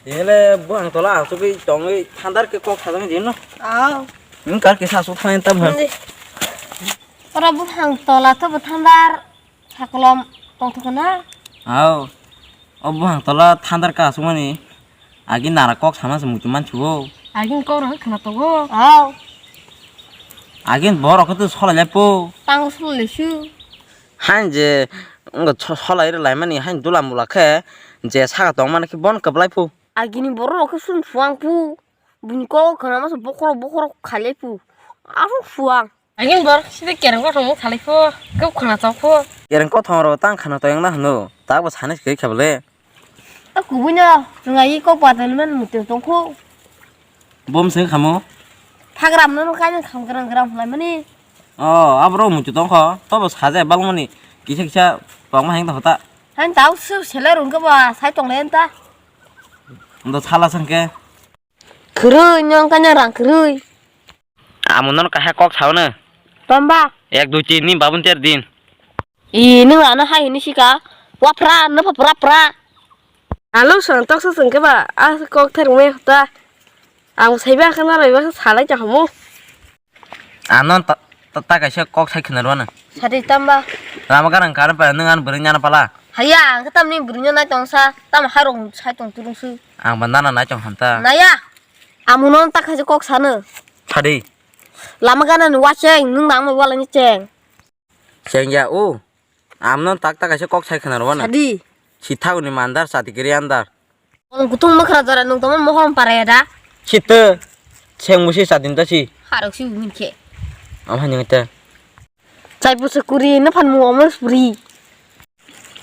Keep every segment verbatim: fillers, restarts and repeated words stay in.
Ele buphang tola asugwi tongwi thandar khe kok sajak di no. Aw. Nwng kar kisa asuk thang tam han. Hindi. Ora buphang tola to bo thandar sakolom tongthok na. Aw. O buphang tola thandar ka asukmani. Agi nara kok sama se muitu mansugo. Agi kok rang khna togo. Aw. Agi borok khe to solai lai po. Tango solai su. Hain je ngo solai rwlaimani hain dula mula khe je saka tongmani khe bon kwplai phu. Agini borok rok khe sum phuang phu. Bini kok khna masa bokhorok bokhorok khalai phu. Asuk phuang. Agini borok sida kereng kothong khalai phu. Kok khna chok phu. Kereng kothong rok tang khna toyang na hwno. Tabok sani se khe khe bole. A kubui no chwng ai kok patal man muitu tong kho. Bom se khamo. Phagram no kanya kham gram gram lai mani. O, abro muitu tong kho. Tobo saja balmani. Kisa kisa tongma heng ta hota. Han tau su sele rung ke ba sai tong len ta. Ndo sala sangke. Khurui nyong kanya rang khurui. Amo nono kaisa kok sao no. Tamba. Ek dui tin ni babun ter din. I nwng ano hai hini sika. Wapra no papra pra. Alo sang tok sa sangke ba a kok ther me ta. Ang sai ba khana bai ba salai ta hamo. Ano ta ta kaisa kok sai khna rwana. Sadi tamba. Lama garang kar pa nwng an bwrwi nyana pala. Haya ang tamni bwrwi nyana tong sa tam harong sai tong turung su. Ang ba nana nai tong hanta. Naya. Amuno ta khaje kok sano. Sadi. Lama gana ni wacheng nwng nang mai wala ni cheng. Cheng ya o. Amno tak tak kaisa kok sai khna rwana. Sadi. Sithaguni mandar sati kiri andar. Ang kutung makra jora nwng tongma mohom paraya da. Sita. Cheng musi satin ta si. Harok si wngin khe. Am hani ngata. Chai pusa kuri na phan mu omo suri.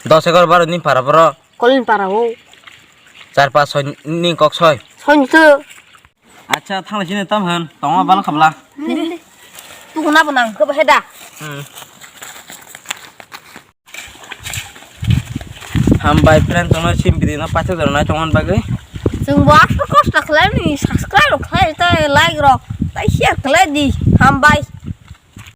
Dos ekor baro ni para boro. Kolin para o. Char pas soi ni kok soi. Soi ni to. Acha thang sini tam han tongma bal khabla. Tukuna bo nang khe bahai da. Hmm. Hambai friend tongna sim bidi na paithak jora nai tongman bagwi. Chwng bo aswk kosto khlai ni subscribe rok khlai ta like rok ta share khlai di. Hambai.